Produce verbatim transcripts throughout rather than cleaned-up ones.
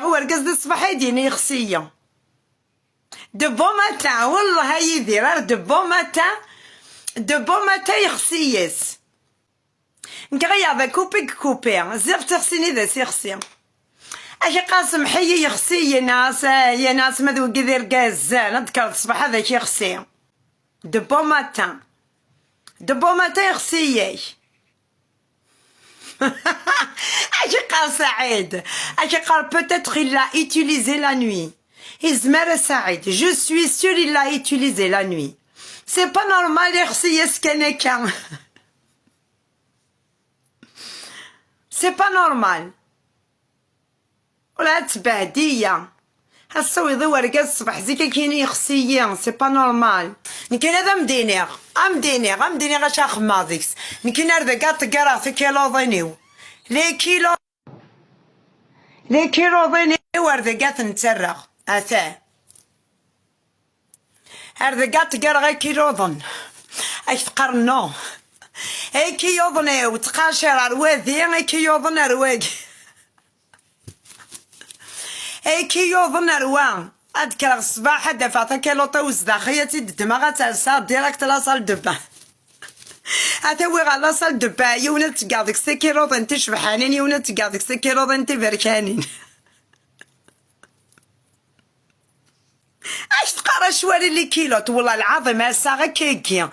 Wergaz d ṣṣbeḥ ay d-yini yexsi-yi. De bon matin, wellah a Yidir, ar de bon matin, de bon matin yexsi-yas. Nekk ɣiyaḍ akupi deg kupi, ziɣ d tixsi-nni d as-ixsi. Ak iqqar semḥ-iyi yexsi, yenna-as, ah, yenna-as ma d wigi d irgazen, ad d-kkreḍ ṣṣbeḥ ad ak-ixsi. De bon matin. De bon matin yexsi-yak. Ak iqqar Saɛid. Ak iqqar peut-être il l'a utilisé la nuit. Izmer a Saɛid. Je suis sûr il l'a utilisé la nuit. C'est pas normal, ixsi-yas kan akka. C'est pas normal. Ur la tbehdi-ya. Ass-a wiḍ i wergaz ṣṣbeḥ zik akkin yexsi-yi, c'est pas normal. Nekkini ad am-d-iniɣ, am d-iniɣ, am d-iniɣ acu xemmeɣ deg-s. Nekkini ar dagi ad ṭeggareɣ tikiluḍin-iw. Les kilo-, les kiluḍin-iw ar dagi ad ten-ttarreɣ. Atan. Ar dagi ad ṭeggareɣ ikiluḍen. Ak teqqar non. Ikiluḍen-iw ttqacer ar wadi, ikiluḍen ar wagi. Ayen i yuḍen ar wa. Ad kkreɣ ṣṣbeḥ, ad d-afeɣ takiluṭ-iw zdaxel, ad tt-id-ddmeɣ, ad tt-alseɣ direct la salle de bain. Ad t-awiɣ ɣer la salle de bain, yiwen ad ttgeɣ deg-s tikiluḍin ticebḥanin, yiwen ad ttgeɣ deg-s tikiluḍin tiberkanin. Acu teqqar acwari les culottes? Wellah lɛaḍim ass-a akkagi.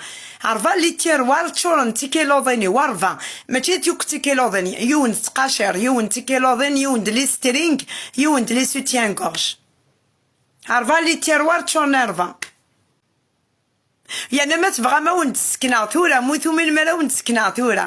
Rba les tiroirs ččuren d tikiluḍin-iw, rba. Mačči d yakk tikiluḍin, yiwen d tqacir, yiwen d tikiluḍin, yiwen d les strings, yiwen d les soutiens-gorge. Rba les tiroirs ččuren rba. Yerna ma tebɣam a wen-d-sekneɣ tura, mu tumin mi ara wen-d-sekneɣ tura.